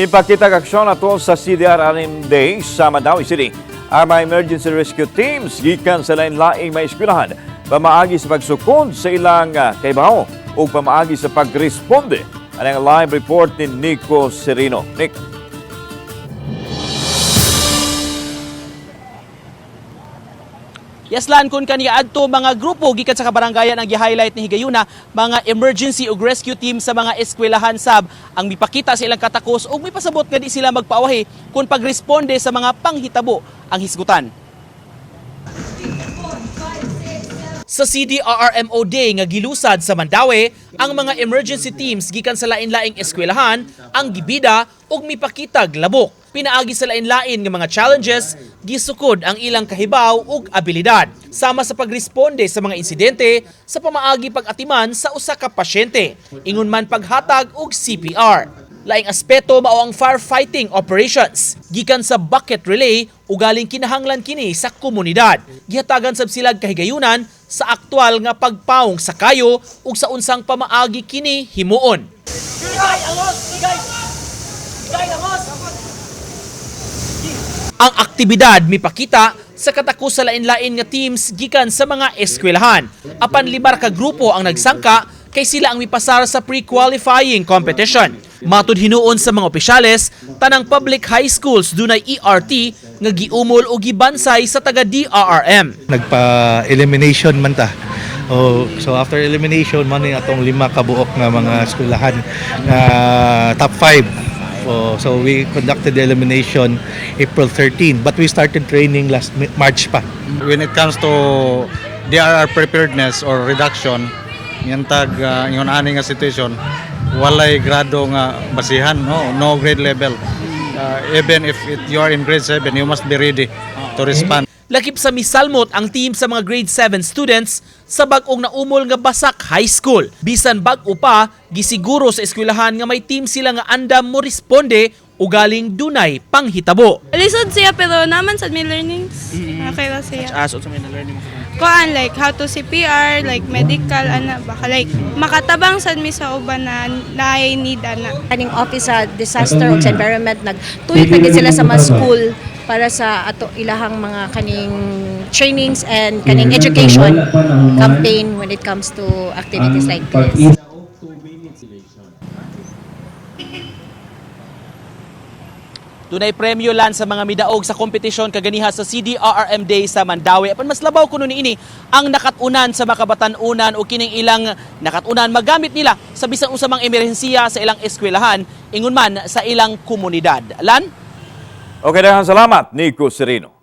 Ipakita aksyon ato sa CDRRM Day sa Mandaue City ang mga emergency rescue teams gikan sa lain-laing mga eskwelahan pamaagi sa pagsukod sa ilang kaibaw o pamaagi sa pagresponde. Ang live report ni Nico Serino. Nick. Yes, Lan, kung kaniya adto mga grupo gikan sa kabarangayan ang gi-highlight ni Higayuna, mga emergency ug rescue team sa mga eskwelahan sab ang mipakita sa ilang katakos ug mipasabot nga di sila magpaawahi kung pagresponde sa mga panghitabo ang hisgutan. Sa CDRRMO Day nga gilusad sa Mandaue, ang mga emergency teams gikan sa lain-laing eskwelahan ang gibida ug mipakitag labok. Pinaagi sa lain-lain nga mga challenges, gisukod ang ilang kahibaw ug abilidad sama sa pagresponde sa mga insidente sa pamaagi pag-atiman sa usa ka pasyente, ingon man paghatag og CPR. Laing aspeto mao ang firefighting operations. Gikan sa bucket relay, ugaling kinahanglan kini sa komunidad. Gihatagan sab silag kahigayunan sa aktual nga pagpaong sa kayo ug sa unsang pamaagi kini himuon. Ang aktibidad mipakita sa katakos sa lain-lain nga teams gikan sa mga eskwelahan. Apan libar ka grupo ang nagsangka kay sila ang mipasar sa pre-qualifying competition. Matud hinuon sa mga opisyales, tanang public high schools dunay ERT nga giumol o gibansay sa taga DRRM. Nagpa-elimination man ta. Oh, so after elimination man ni atong lima ka buok nga mga eskwelahan nga top 5. Oh, so we conducted the elimination April 13, but we started training last March pa. When it comes to DRR preparedness or reduction, yantag ingon ani nga situation, walay grado nga basihan, no, no grade level. Even if you are in grade 7, you must be ready to respond. Lakip sa misalmot ang team sa mga grade 7 students sa bag-ong naumol nga Basak High School. Bisan bag-o pa, gisiguro sa eskwelahan nga may team sila nga andam mo responde ugaling dunay panghitabo. Lisod siya pero naman sa may learnings. Okay lang siya. As unsa may na-learning mo? Kuan like how to CPR, like medical ana baka like makatabang sad mi sa uban na naay need ana. Kaning office sa disaster ug sa environment, nagtuyok na gid sila sa mga school para sa ato ilahang mga kaning trainings and kaning education campaign when it comes to activities like this. Dunay premyo lan sa mga midaog sa kompetisyon kaganiha sa CDRRM Day sa Mandaue. Apan mas labaw kuno niini ang nakatunan sa makabatan-unan o kining ilang nakatunan magamit nila sa bisan unsa mang emerhensiya sa ilang eskwelahan ingon man sa ilang komunidad. Lan? Okay, daghang salamat, Nico Serino.